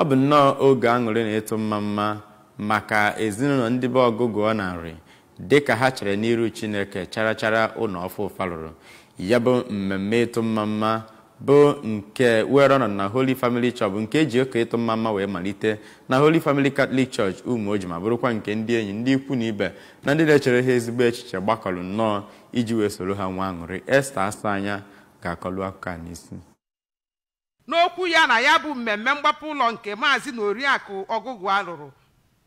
Ọ bụ nnọọ oge aṅụrị na ịtụ mma mma maka ezinụlọ ndị be Ọgụgụọ na Nri, dịka ha chere n'iru Chineke chara chara ụlọ ọfụ falụrụ. Ya bụ mmemme ịtụ mma mma bụ nke were ọnọdụ na Holy Family Church, bụ nke eji oke ịtụ mma mma wee malite na Holy Family Catholic Church, Umuoji, ma bụrụkwa nke ndị enyi, ndị ikwu na ibe na ndị na-echere ha ezigbo echiche gbakọrọ nnọọ iji wee soro ha nwa aṅụrị. Esther Asanya ga-akọlụ akụkọ a n'isi. N'okwu ya na ya bụ mmemme mgbapụ ụlọ nke Maazị na Oriakụ Ọgụgụa lụrụ,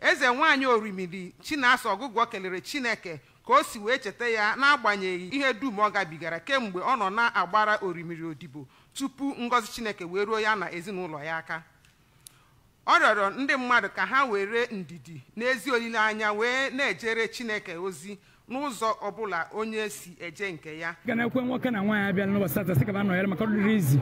Eze Nwaanyị Orimiri Chinasa Ọgụgụọ kelere Chineke ka o si wee cheta ya n'agbanyeghị ihe dum ọ gabigara kemgbe ọ nọ na-agbara Orimiri odibo tupu ngọzi Chineke wee ruo ya na ezinụlọ ya aka. Ọ rịọrọ ndị mmadụ ka ha were ndidi n'ezi olileanya wee na-ejere Chineke ozi n'ụzọ ọbụla onye si eje nke ya. Ga na-ekwe nwoke na nwaanyị abịala n'ụbọchị tata sị ka ba nọnyere maka ọdịrị izi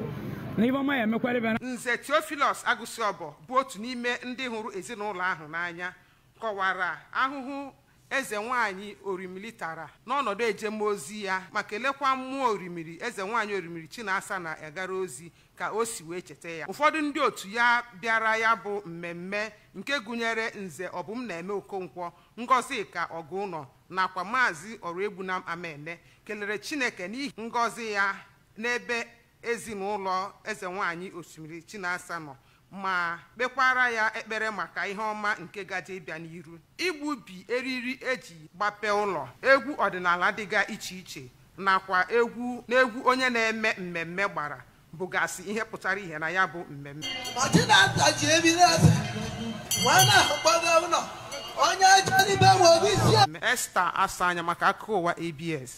na ife ọma ya emekwara ebe. Nze Theophilus Agụsịọbọ bụ otu n'ime ndị hụrụ ezinụlọ ahụ n'anya kọwara ahụhụ Eze Nwaanyị Orimiri tara n'ọnọdụ ejemozi ya, ma kelekwa mmụọ Orimiri, Eze Nwaanyị Orimiri Chinasa na-agara ozi, ka o si wee cheta ya. Ụfọdụ ndị otu ya bịara ya bụ mmemme, nke gụnyere Nze Ọbụm na-eme Okonkwo, Ngọzika Ọgụnọ nakwa Maazị Ọrụegbunam Amene, kelere Chineke n'ihi ngọzi ya n'ebe ezinụlọ Eze Nwaanyị Osimiri Chinasa nọ, ma kpekwara ya ekpere maka ihe ọma nke gaje ịbịa n'iru. Igbubi eriri eji gbape ụlọ, egwu ọdịnala dịga iche iche nakwa egwu n'egwu onye na-eme mmemme gbara bụgasị ihe pụtara ihe na ya bụ mmemme. Ma Chinasa ji ebiri eze wee na-akpọgo ụlọ onye jere ibe nwe obi isi. Esther Asanya maka akụkọ ụwa ABS.